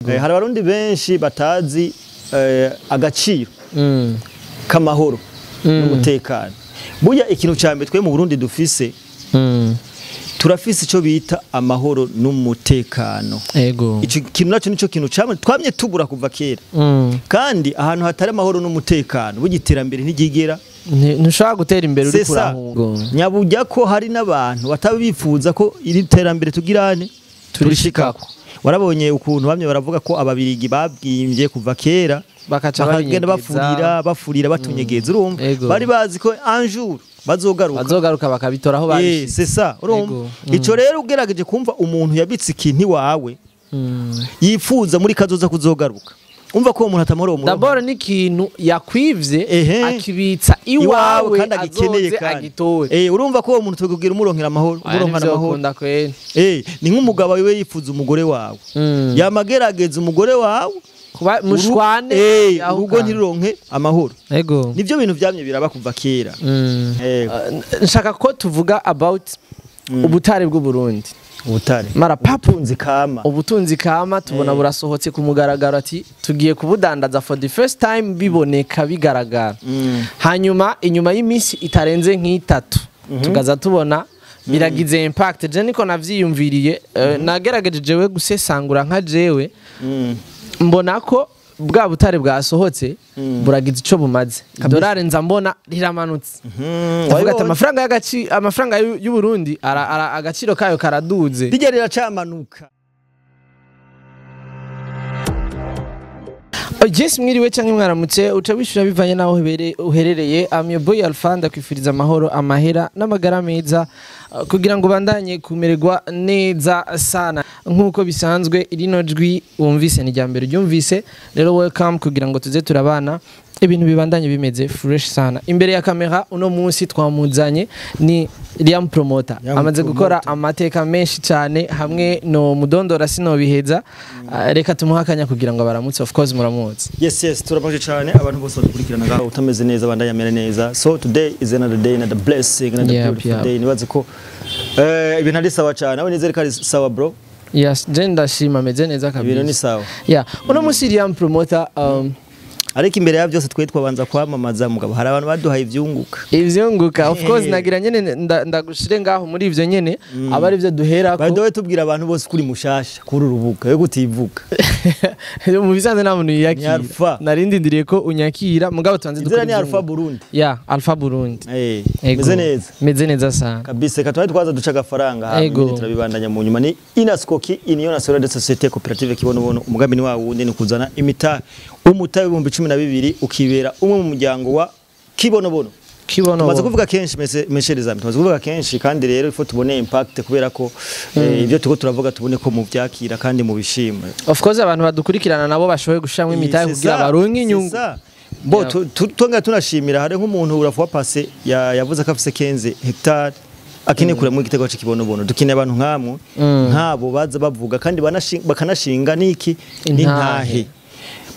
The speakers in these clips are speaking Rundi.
Hari abarundi benshi batazi agaciro k'amahoro n'umutekano. Burya ikintu ca mbere twe mu Burundi dufise, turafise ico bita amahoro n'umutekano. Ico kintu naco nico kintu twamye tubura kuva kera. Kandi ahantu hatari amahoro n'umutekano, burya iterambere ntiryigera. Ntushobora gutera imbere uri C'est ça. kurahunga. Nyabujya ko hari n'abantu batabifuza ko iri terambere tugirane turishikako. Warabonye ukuntu bamwe baravuga ko ababirigi babwimbye kuva kera, bakaca bakagenda babinyegeza. Bafurira batunyegeza, urumva bari bazi ko un jour bazogaruka. Bazogaruka bakabitora aho babishize. C'est ça, urumva. Ico rero ugerageje kumva umuntu yabitse ikintu iwawe, yifuza muri kazoza kuzogaruka, umva ko uwo muntu atamahoro uwo muronka. D'abord ni ikintu yakwivye, akibitsa iwawe iwawe, kandi agikeneye azoze kandi agitore. Urumva ko uwo muntu tubwira umuronkera amahoro, Aya umuronkana nivyo amahoro. ukunda kweli. Ni nk'umugabo we yifuza umugore wawe, yamagerageza umugore wawe kuba mushwane, yahuka. Urugo ntiruronke amahoro. Nivyo bintu vyamye biraba kuva kera. Nshaka ko tuvuga about ubutare bw'u Burundi. Ubutare. Mara papu. Ubutunzi kama. Ubutunzi kama tubona burasohotse ku mugaragaro, ati tugiye kubudandaza for the first time, biboneka bigaragara. Hanyuma inyuma y'iminsi itarenze nk'itatu tugaza tubona biragize impact. Je niko navyiyumviriye, nagerageje jewe gusesangura nka jewe, mbona ko bwa butare bwasohotse buragize ico bumaze, dolari nza mbona riramanutse. Ndavuga ati Wabibonye? amafaranga y'agaci, amafaranga y'u Burundi agaciro kayo karaduze. Rijya riracamanuka. Jesi mwiriwe canke mwaramutse, uca wishura bivanye naho uherereye. I'm your boy Alpha, ndakwifuriza amahoro, amahera n'amagara meza, kugira ngo ubandanye kumererwa neza sana. Nk'uko bisanzwe, rino jwi wumvise ni rya mbere ryumvise, rero welcome kugira ngo tuze turabana, ibintu bibandanye bimeze fresh sana. Imbere ya kamera uno munsi twamuzanye ni Liam Promoter. Liam Amaze gukora Promoter. amateka menshi cyane, hamwe no mudondora sinobiheza. Reka tumuhe akanya kugira ngo abaramutse, of course muramuzi. Yes, turabaje cyane abantu bose badukurikirana ngaho. Utameze neza bandanya amere neza. So today is another day, another blessing, another beautiful day. Nibaze ko ibintu ari sawa cyane. Aho nizere ko ari sawa, bro. Yes, je ndashima, ameze neza Ibintu ni kabisa. sawa. Yeah, uno munsi Liam Promoter, Ariko imbere ya byose twe twabanza kwamamaza, mugabo hari abantu baduhaye ivyunguka. Ivyunguka, of course. Nagira nyene ndagushire ngaho muri ivyo nyene, aba ari byo duherako. By the way, tubwira abantu bose kuri mushasha kuri urubuga yo gutivuga. Mu bisanzwe nta muntu Ni yiyakira. Alpha. Narindindiriye ko unyakira, mugabo tubanze Izina dukora ni Alpha ivyunguka. Burundi. Yeah, Alpha Burundi. Ego. Meze neza. Meze neza sana. Kabisa, katwari twaza duca agafaranga hama Ego. ibindi turabibandanya mu nyuma. Ni Inascoki, Union Nationale de Société Coopérative Kibonobono. Umugambi ni wa wundi, ni kuzana imita umutahe 12,000 ukibera umwe mu muryango wa Kibonobono. Kibono. Tumaze kuvuga kenshi, mes chers amis, tumaze kuvuga kenshi kandi rero ifo tubone impact, kubera ko ibyo turiko turavuga tubone ko muvyakira kandi mubishima. Of course, abantu badukurikirana nabo bashoboye gushiramo imitahe C'est kugira ça, baronke c'est inyungu. ça. Bo twongera tunashimira, hari nk'umuntu uravuga passé yavuze ko afise 15 hectare akeneye kurema igitego cy'ikibonobono. Dukeneye abantu nkamwe nk'abo baza bavuga kandi bakanashinga niki Intahe. n'intahe.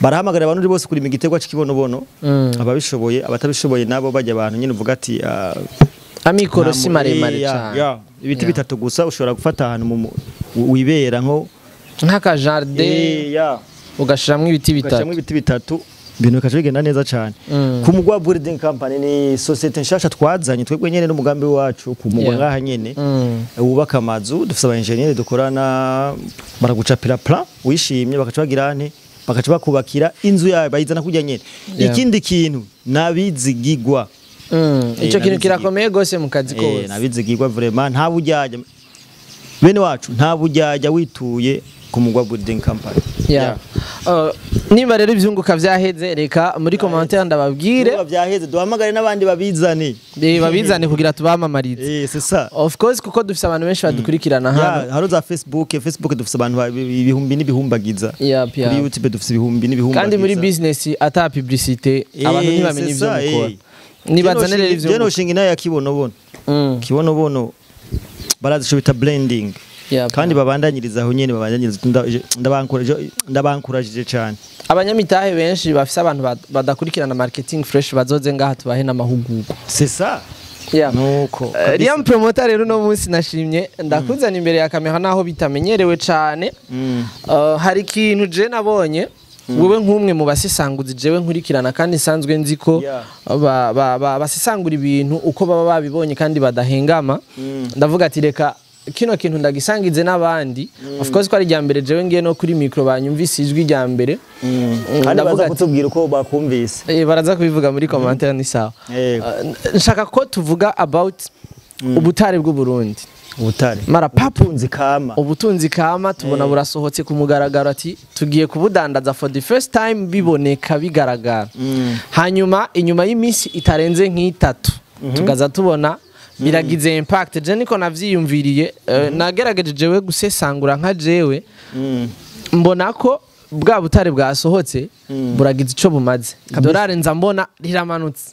Barahamagara abantu bose kurima igitego cy'ikibonobono, ababishoboye, abatabishoboye nabo bajya abantu nyine uvuga ati Amikoro si maremare ya, cyane. ya, ibiti bitatu gusa ushobora gufata ahantu wibera nko Nk'aka jardin, ya, ugashiramwo ibiti bitatu. Ugashyiramo ibiti bitatu, ibintu bikaca bigenda neza cyane. Ku Mugwa Building Company ni société nshasha twazanye twebwe nyene n'umugambi wacu ku mugwa ngaha nyene, wubaka amazu. Dufise aba engineer dukorana, baragucapira plan wishimye, bakaca bagira nte, bakaca bakubakira inzu yawe, bayizana kurya nyene. Ikindi kintu, nabizigigwa. Ico kintu Nabizigirwa. kirakomeye gose mu kazi kose. Nabizigigwa vraiment, nta bujyajya bene wacu, nta bujyajya wituye ku Mugwa Building Company. Yeah. Niba rero ivyunguka vyaheze, reka muri commentaire ndababwire. Niba byaheze duhamagare n'abandi babizane. Babizane kugira tubamamarize. C'est ça. Of course, kuko dufise abantu benshi badukurikirana hano. Ya, haro za Facebook dufise abantu ibihumbi n'ibihumbagiza. Kuri YouTube dufise ibihumbi n'ibihumbagiza. Kandi muri business ata publicité, abantu ntibamenye C'est ivyo ça, mukora. Nibazane rero Je ivyunguka. noshinga inayo ya Kibonobono. Kibonobono barazi ico bita blending. Kandi babandanyiriza aho nyene, babandanyiriza, ndabankurajije cyane. Abanyamitahe benshi bafise abantu badakurikirana marketing fresh, bazoze ngaha tubahe n'amahugurwa. C'est ça. Yeah. Nuko Liam Promoter rero uno munsi nashimye ndakuzana imbere ya kamera naho bitamenyerewe cane. Hari ikintu je nabonye wewe nk'umwe mu basesanguzi jewe nkurikirana kandi nsanzwe nzi ko basesangura ibintu uko baba babibonye kandi badahengama. Ndavuga ati reka kino kintu ndagisangize n'abandi. Of course ko ari irya mbere jewe ngiye no kuri micro banyumvise ijwi rya mbere. Kandi baza kutubwira uko bakumvise. Baraza kubivuga muri commentaire ni sawa. Nshaka ko tuvuga about ubutare bw'u Burundi. Ubutare mara papu ubutunzi kama. Ubutunzi kama tubona burasohotse ku mugaragaro ati tugiye kubudandaza for the first time biboneka bigaragara. Hanyuma inyuma y'iminsi itarenze nk'itatu tugaza tubona biragize impact. Je niko navyiyumviriye, nagerageje jewe gusesangura nka jewe mbona ko bwa butare bwasohotse buragize ico bumaze. Dolari nza mbona riramanutse.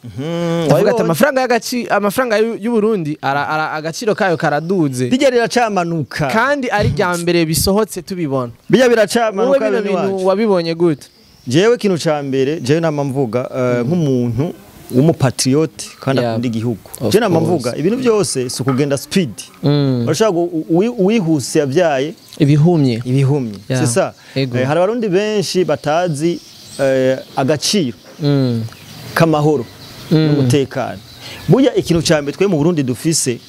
Ndavuga ati amafaranga y'agaciro, amafaranga y'u Burundi agaciro kayo karaduze. Bijya riracamanuka. Kandi ari rya mbere bisohotse tubibona. Bijya biracamanuka bene wacu. Wabibonye gute? Jewe kintu ca mbere, jewe nama mvuga nk'umuntu w'umupatriote kandi akunda igihugu. Je nama mvuga ibintu byose si ukugenda speed. Urashaka uwihuse yabyaye ibihumye. Ibihumye. C'est ça. Hari abarundi benshi batazi agaciro k'amahoro n'umutekano. Burya ikintu ca mbere twe mu Burundi dufise,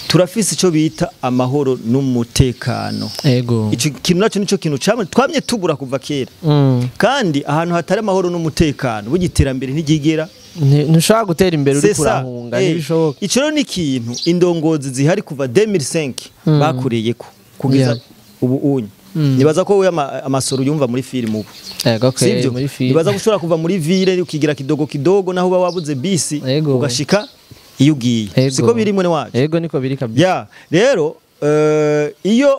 turafise ico bita amahoro n'umutekano. Ico kintu naco nico kintu twamye tubura kuva kera. Kandi ahantu hatari amahoro n'umutekano burya iterambere ntiryigera. Ntushobora gutera imbere uri kurahunga, ntibishoboka. Ico rero ni ikintu indongozi zihari kuva 2005 bakureyeko kugeza ubu unye. Nibaza ko we amasoro yumva muri film ubu. Okay, muri film. Nibaza ko ushobora kuva muri ville ukigira kidogo kidogo naho uba wabuze bisi ugashika iyo ugiye. Siko biri mwene wacu. Yego niko biri kabisa. Ya, rero iyo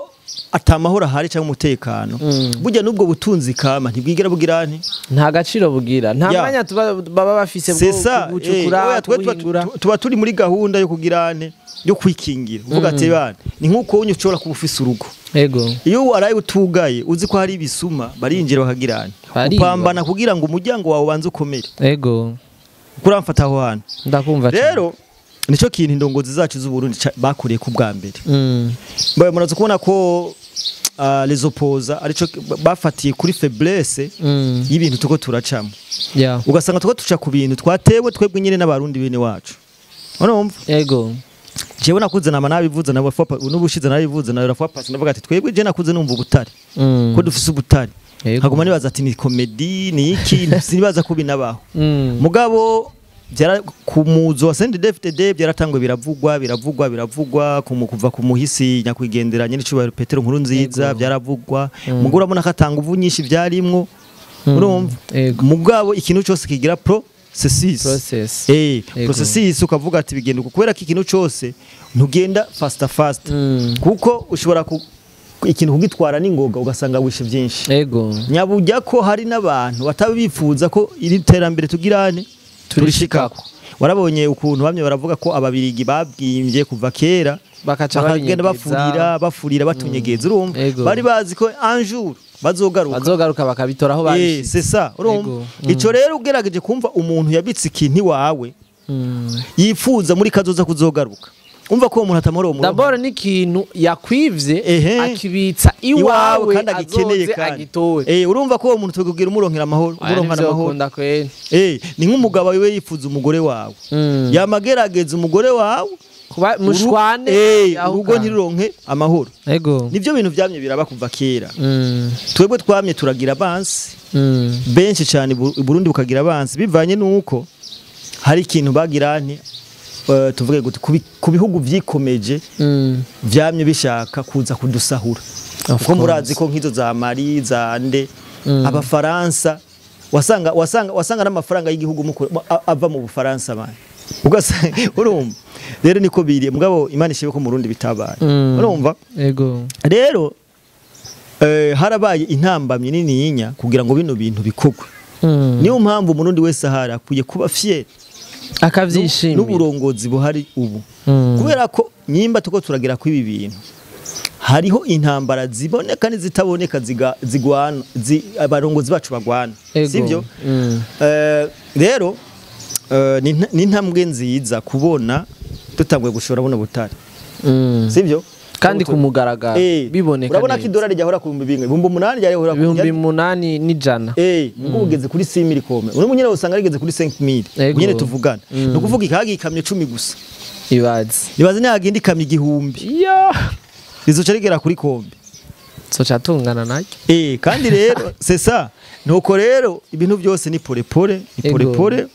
atamahoro ahari cyangwa umutekano burya nubwo butunzi kama ntibwigera bugira nti nta gaciro bugira, nta mwanya baba bafise bwo gucukura. Tuba turi muri gahunda yo kugira nte yo kwikingira. Uvuga ati bana ni nkuko unye ushobora kuba ufise urugo. Yego. Iyo waraye utugaye uzi ko hari ibisuma barinjira bakagirana, upambana kugira ngo umuryango wawe ubanze ukomere. Yego. Kuramfata aho hantu. Ndakumva. Rero nico kintu indongozi zacu z'u Burundi bakoreye ku bwa mbere. Mbaye muraza kubona ko les opposants arico bafatiye kuri faiblesse y'ibintu tuko turacamo. Ugasanga tuko tuca ku bintu twatewe twebwe nyine n'abarundi bene wacu. Urumva? Yego. Jewe nakuze nama nabivuze na n'ubushize nabivuze na rafa pass ndavuga ati twebwe je nakuze numva ubutare. Ko dufise ubutare. Nkaguma nibaza ati ni comedy ni iki sinibaza ko binabaho. Mugabo byara ku muzo wa CNDD-FDD byaratangwe biravugwa biravugwa biravugwa kuva ku muhisi nyakwigenderanye n'icubahiro Petero Nkurunziza byaravugwa. Mugabo urabona ko atanga uvu nyinshi byarimwo. Urumva? Mugabo ikintu cyose kigira processus. Processus ukavuga ati bigenda kubera ko ikintu cyose ntugenda faster faster. Kuko ushobora ikintu kugitwara n'ingoga ugasanga wishe byinshi. Yego. Nyabujya ko hari n'abantu batabifuza ko iri terambere tugirane turishikako. Warabonye ukuntu bamwe baravuga ko ababirigi babwimbye kuva kera bakaca bagenda bafurira batunyegeza. Urumva bari bazi ko un jour bazogaruka bakabitora aho babishize. C'est ça. Urumva ico rero ugerageje kumva umuntu yabitse ikintu iwawe yifuza muri kazoza kuzogaruka, umva ko umuntu atamoro uwo d'abord ni ikintu yakwivye akibitsa iwawe kandi agikeneye kandi urumva ko uwo muntu tukugira umuronkera amahoro, umuronkana amahoro. Ni nk'umugabo wiwe yifuza umugore wawe, yamagerageza umugore wawe kuba mushwane urugo ntiruronke amahoro. Nivyo bintu vyamye biraba kuva kera. Twebwe twamye turagira abansi benshi cyane, Burundi bukagira abansi bivanye nuko hari ikintu bagira nti tuvuge gute ku bihugu vyikomeje vyamye bishaka kuza kudusahura. Kuko murazi ko nk'izo za Mali za nde abafaransa wasanga wasanga wasanga n'amafaranga y'igihugu ava mu Bufaransa bana. Ugasanga urumva rero niko biri mugabo Imana ishibe ko mu Burundi bitabaye. Urumva? Yego. Rero harabaye intambamye nini yinya kugira ngo bino bintu bikogwe. Niyo mpamvu Umurundi wese ahari akwiye kuba fier akavyishimira n'uburongozi buhari ubu. Kubera ko nyimba tuko turagira ku ibi bintu hariho intambara ziboneka n'izitaboneka zigwana abarongozi bacu bagwana, sivyo? Rero ni intambwe nziza kubona dutanguye gushora buno butare, sivyo? Kandi ku mugaragaro biboneka. Urabona ko idolari ryahora ku 8,000 ryahora ku 8,100. Ubwo ugeze kuri 6,000 kome. Uno munyene usanga rigeze kuri 5,000. Nyene tuvugana. No kuvuga ikagi ikamyo 10 gusa. Ibaze nagindi ikamyo 1000. Yo. Rizoca rigera kuri kombe. Zoca tungana nacyo. Kandi rero c'est ça. Nuko rero ibintu byose ni pole pole, ni pole pole.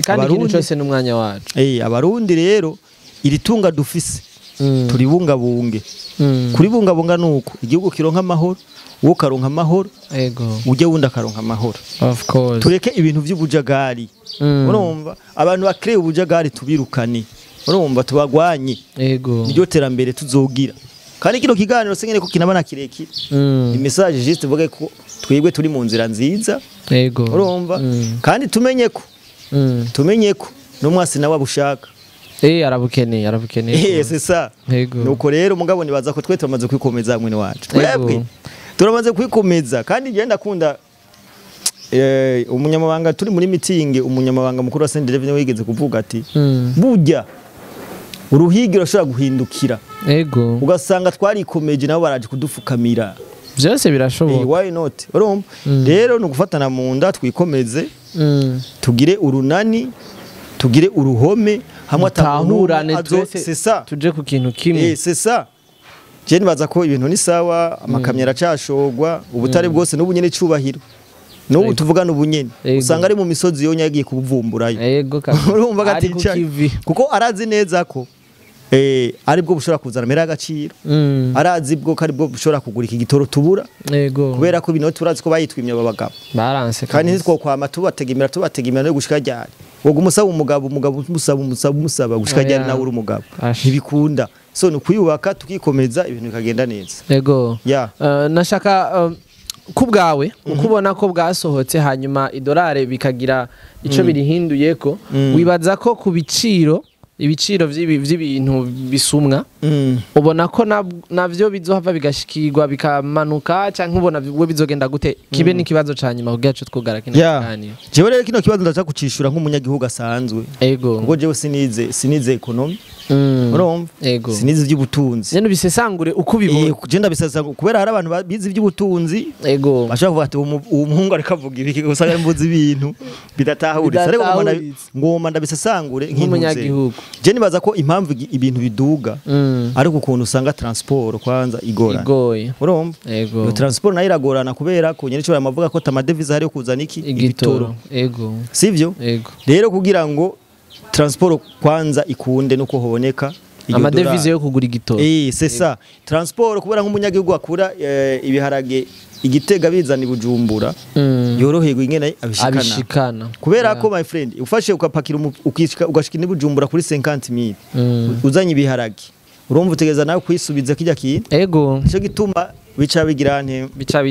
Kandi ikintu cyose n'umwanya wacu. Abarundi rero iri tunga dufise turibungabunge. Kuribungabunga nuko igihugu kironka amahoro, uwo karonka amahoro, ego ujye wundi akaronka amahoro. Of course. Tureke ibintu by'ubujagari. Urumva abantu bakreye ubujagari tubirukane. Urumva tubagwanye. Ego. Iryo terambere tuzogira. Kandi kino kiganiro singene ko kinabana kirekire. Ni message juste vuge ko twebwe turi mu nzira nziza. Ego. Urumva kandi tumenye ko tumenye ko n'umwasi nawe abushaka. Arabukeneye. C'est ça. Nuko rero mugabo nibaza ko twe turamaze kwikomeza mwene wacu. Twebwe turamaze kwikomeza kandi je ndakunda umunyamabanga turi muri meeting, umunyamabanga mukuru wa CNDD wigeze kuvuga ati burya uruhigi rashobora guhindukira. Ego. Ugasanga twarikomeje nabo baraje kudufukamira. Byose birashoboka. Why not? Urumva? Rero no gufatana mu nda twikomeze. Tugire urunani, tugire uruhome hamwe atahurane twese tuje ku kintu kimwe. C'est ça. Je nibaza ko ibintu ni sawa, amakamyo aracashogwa, ubutare bwose n'ubu nyene cubahiro. N'ubu tuvugana ubu nyene usanga ari mu misozi yo nyagiye kubuvumburayo. Yego urumva gatica kuko arazi neza ko ari bwo bushobora kuzana mera agaciro. Arazi bwo ko ari bwo bushobora kugura iki gitoro tubura. Yego. Kubera ko ibintu turazi ko bayitwimye aba bagabo. Baranse kandi ntitwo kwama tubategemera no gushika ryari. Wogo umusaba umugabo umusaba gushika ryari nawe uri umugabo. Ntibikunda. So no kuyubaka tukikomeza ibintu bikagenda neza. Yego. Nashaka kubwawe ukubona ko bwasohotse hanyuma idolari bikagira ico birihinduye ko wibaza ko ku biciro ibiciro by'ibintu bisumwa ubona ko navyo bizohava bigashikirwa bikamanuka canke ubona we bizogenda gute? Kibe n'ikibazo ca nyuma kugira cyo twugara kino kiganiro. Jewe rero kino kibazo ndaca kucishura nk'umunyagihugu asanzwe. Ego. Kuko jewe sinize economy. Urumva? Sinize iby'ubutunzi. Nyene bisesangure uko ubibona. Je ndabisesangure kubera hari abantu bize iby'ubutunzi. Ego. Bashaka kuvuga ati uwo muhungu ariko avuga ibi usanga mbuzi ibintu bidatahuritse. Ariko ngoma ndabisesangure nk'umunyagihugu. Je nibaza ko impamvu ibintu biduga ariko ukuntu usanga transport kwanza igorana. Igoye. Urumva? Ego. Transport nayo iragorana kubera ko nyene cyo amavuga ko tamadevize hari kuzana iki igitoro. Ego. Sivyo? Ego. Rero kugira ngo transport kwanza ikunde nuko hoboneka amadevize yo kugura igitoro. C'est ça. Transport kubera nk'umunyagihugu akura ibiharage igitega bizana ibujumbura yoroherwa ingene abishikana. Kubera ko my friend ufashe ukapakira ugashika n'ibujumbura kuri 50,000 uzanye ibiharage urumva utegeza nawe kwisubiza kijya kintu. Ego. Cyo gituma bica bigira nte bica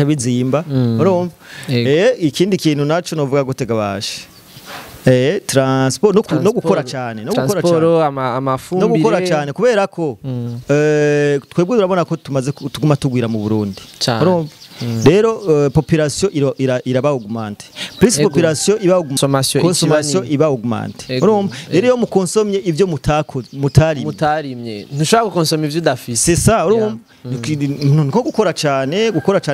bizimba. Urumva? Ikindi kintu naco novuga gutega bashe. Transport no gukora cyane, no gukora cyane, amafumbire no gukora cyane kubera ko twebwe urabona ko tumaze tuguma tugwira mu Burundi. Urumva? Rero population iraba augmente. Plus population iba augmente, consommation iba augmente. Urumva? Rero iyo mukonsomye ivyo mutarimye ntushobora gukonsoma ivyo udafise. C'est ça, urumva? Nko gukora cyane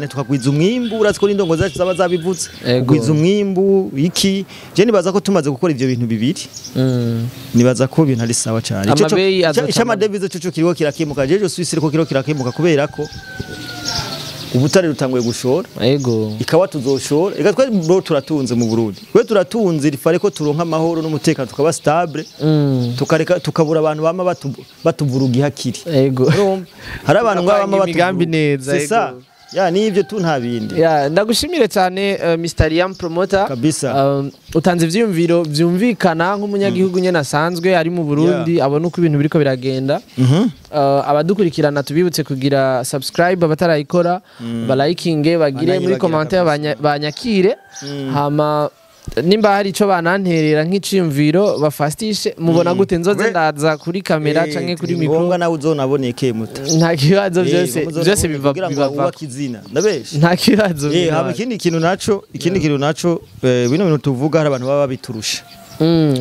tukagwiza umwimbu, urazi ko n'indongo zacu zaba zabivutse. Kugwiza umwimbu iki je nibaza ko tumaze gukora ivyo bintu bibiri. Nibaza ko ibintu ari sawa cyane. Ico amadevize cyo kiriho kirakemuka. Jeje Suisse riko kiriho kirakemuka kubera ko ubutare rutanguye gushora. Ego. Ikawa tuzoshora. Ega twe bro turatunze mu Burundi. Twe turatunze rifare ko turonka amahoro n'umutekano tukaba stable. Tukareka tukabura abantu bama batuvuruga ihakiri. Ego. Hari abantu ngaba bama imigambi neza. C'est ça. Ya nivyo tu nta bindi. Ya ndagushimire cyane Mr. Liam Promoter. Kabisa. Utanze ivyumviro vyumvikana nk'umunyagihugu nyene asanzwe ari mu Burundi abona uko ibintu biriko biragenda. Abadukurikirana tubibutse kugira subscribe abatarayikora, balikinge bagire muri commentaire banyakire. Hama nimba hari ico bananterera nk'iciyumviro bafastishe mubona gute nzoze ndaza kuri kamera canke kuri mikro ngombwa nawe uzonaboneke muta nta kibazo byose biva biva kizina ndabeshe nta kibazo. Haba ikindi kintu naco bino bintu tuvuga hari abantu baba biturusha.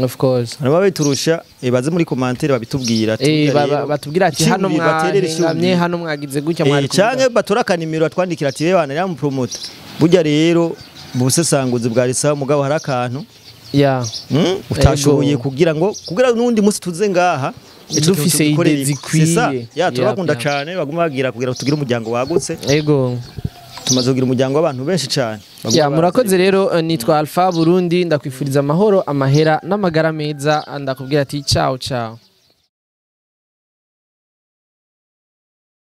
Of course. Harimo ababiturusha, baze muri commentaire babitubwira ati, burya rero, Batubwira ati hano icyumviro, baterere mwahengamye, icyumviro. hano mwagize gutya, mwari Canke batora akanimero batwandikira ati bana rero mupromota, burya rero mu busesanguzi bwa risawa mugabo hari akantu utashoboye kugira ngo kugira n'undi munsi tuze ngaha ico kintu Dufise tugikorere idée iko. C'est ça. zikwiye. Ya, turabakunda cane, baguma bagira kugira ngo tugire umuryango wagutse. Tumaze kugira umuryango w'abantu benshi cane. Baguma Ya, baza. murakoze rero. Nitwa Alpha Burundi, ndakwifuriza amahoro, amahera n'amagara meza, ndakubwira ati ciao ciao.